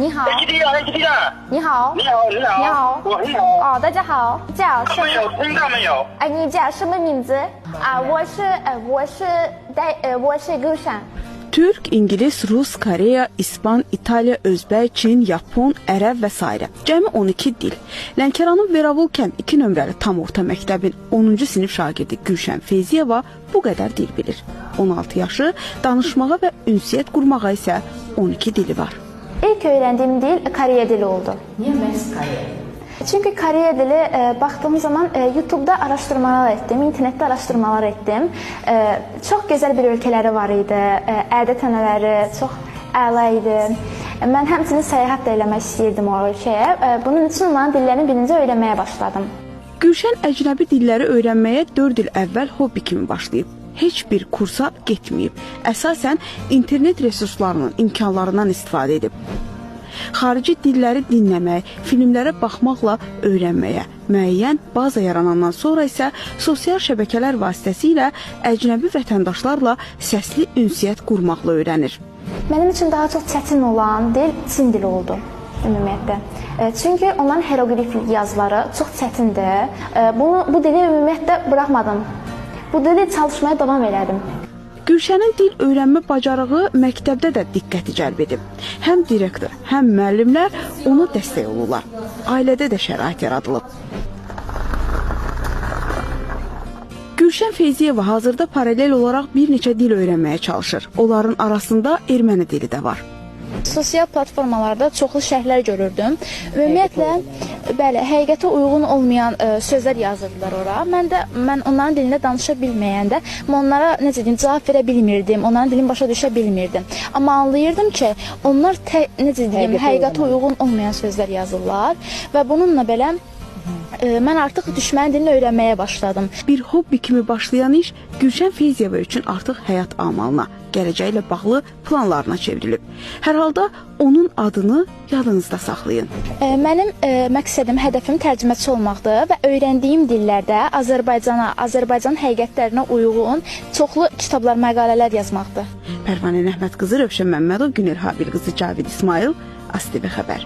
你好，你好，你好，你好，你好，你好，我很好。哦，大家好，叫什么？听到没有？哎，你叫什么名字？啊，我是我是 Gülşən. Türk, İngilis, Rus, Koreya, İspan, İtaliya, Özbək, Çin, Yapon, Ərəb və sairə. Cəmi 12 dil. Lənkəranın Veravul kənd 2 nömrəli tam orta məktəbin 10-cu sinif şagirdi Gülşən Feyziyeva bu qədər dil bilir. 16 yaşı, danışmağa və ünsiyyət qurmağa isə 12 dili var. İlk öyrəndiyim dil Koreya dili oldu. Niyə məhz Koreya? Çünki Koreya dili baxdığım zaman YouTube'da araşdırmalar etdim, internetdə araşdırmalar etdim. Çox gözəl bir ölkələri var idi, adət-ənənələri çox əla idi. Mən həmçinin səyahət də eləmək istəyirdim o ölkəyə. Bunun üçün onların dillərini birinci öyrənməyə başladım. Gülşən əcnəbi dilləri öyrənməyə 4 il əvvəl hobbi kimi başlayıb. Heç bir kursa getməyib. Əsasən internet resurslarının imkanlarından istifadə edib. Xarici dilləri dinləmək, filmlərə baxmaqla öyrənməyə, müəyyən baza yaranandan sonra isə sosial şəbəkələr vasitəsilə əcnəbi vətəndaşlarla səsli ünsiyyət qurmaqla öyrənir. Mənim üçün daha çox çətin olan dil Çin dili oldu ümumiyyətlə. Çünki onların hieroqlif yazıları çox çətindir. Bu dili ümumiyyətlə buraxmadım. Bu dili çalışmaya davam elədim. Gülşənin dil öyrənmə bacarığı məktəbdə də diqqəti cəlb edib. Həm direktor, həm müəllimlər ona dəstək olurlar. Ailədə də şərait yaradılıb. Gülşən Feyziyeva hazırda paralel olaraq bir neçə dil öyrənməyə çalışır. Onların arasında erməni dili də var. Sosial platformalarda çoxlu şərhlər görürdüm. Ümumiyyətlə, bəli, həqiqətə uyğun olmayan sözlər yazırdılar ora. Mən onların dilində danışa bilməyəndə, mən onlara necə deyim, cavab verə bilmirdim, onların dilini başa düşə bilmirdim. Amma anlayırdım ki, onlar necə deyim, həqiqətə uyğun olmayan sözlər yazırlar və bununla belə mən artıq düşmənin dilini öyrənməyə başladım. Bir hobbi kimi başlayan iş Gülşən Feyziyeva üçün artıq həyat amalına, gələcəklə bağlı planlarına çevrilib. Hər halda onun adını yadınızda saxlayın. Mənim məqsədim, hədəfim tərcüməçi olmaqdır və öyrəndiyim dillərdə Azərbaycana, Azərbaycan həqiqətlərinə uyğun çoxlu kitablar, məqalələr yazmaqdır. Pərvanə Nəhmət qızı, Rövşən Məmmədov, Günel Habil qızı, Cavid İsmail, ASTV xəbər.